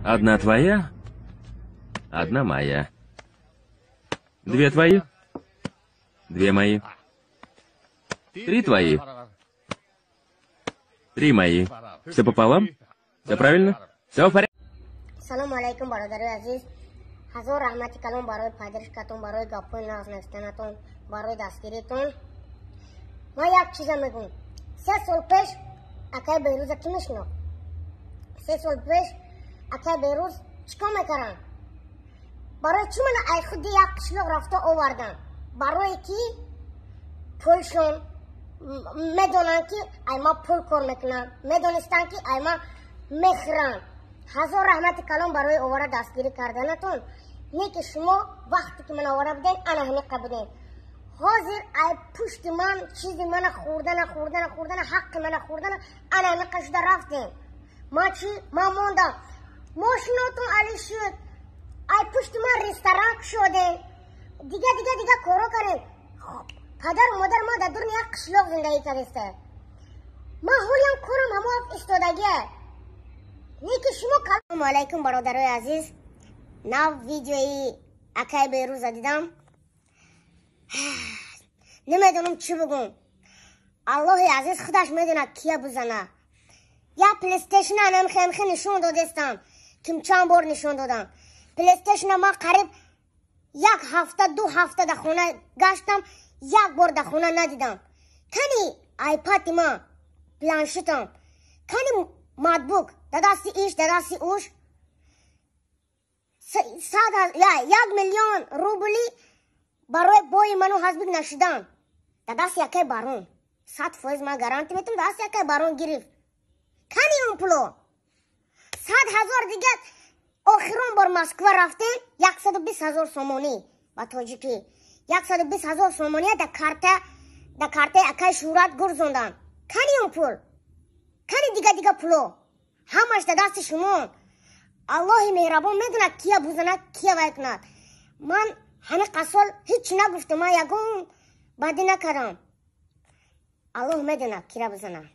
Одна твоя, одна моя. Две твои, две мои. Три твои, три мои. Все пополам? Все правильно? Все в порядке? Салому алайкум, бародарои азиз. Ҳазор раҳмати калон барои поддержка тон, барои гапҳои нағз навистанатон, барои дастгиритон. Ман як чиза мегӯм: 3 сол пеш акай Берӯза кӣ мешинохт? 3 сол пеш акай Берӯз чӣ кор мекардам? Барои чӣ мана ай худи як қишлоқ рафта овардам? Барое ки пулшон медонанд, ки ай ма пул кор мекунам, медонистанд, ки ай ма мехӯрам. Ҳазор раҳмати калон барои овара дастгирӣ карданатон. Не ки шумо вақте ки ман овара будем, ана ҳамиқа будем. Ҳозир ай пушти ман чизи мана хӯрдана, хӯрдана, хӯрдана, ҳаққи мана хӯрдана, ана ҳамиқа шуда рафтем. Ман чӣ? Ман мондам. Мошинотон али шуд, ай пушти ман ресторан кушодем, дига, дига, дига коро кардем. Падару модар ман дар дуруни як қишлоқ зиндагӣ кардеста. Ман ҳолиам корам ҳамо истодагия. Не ки шумо. Салому алайкум, бародарои азиз. Нав видеои акай Берӯза дидам. Намедонам, чӣ бугум. Аллоҳи азиз худаш медонад, кия бузана. Як Плейстейшн анамхемхе нишон додестам, ким чанд бор нишон додам. Плейстейшна ман қариб як ҳафта, 2 ҳафта дар хона гаштам, як бор дар хона надидам. Кани айпади ман, планшетам кани, ноутбук дар дасти иш, дар дасти уш. 1 миллион рубли барои бои ману ҳазбик нашудан дар дасти якай барон, 100% ман гарантӣ метам, дасти якай барон гирифт. Кани он пуло? 100 000 дига. Охирон бор Москва рафтем, 120 000 сомонӣ, ба тоҷикӣ 120 000 сомонӣ дар картаи акаи Шӯҳрат гурзондан. Кани он пул? Кани дига, дига пуло? Ҳамаш дар дасти шумо. Аллоҳи меҳрабон медонад, кия бузанад, кия вай кунад. Ман ҳамин сол ҳеҷ нагуфтам, ман ягон бадӣ накардам. Аллоҳ медонад, кира бизанад.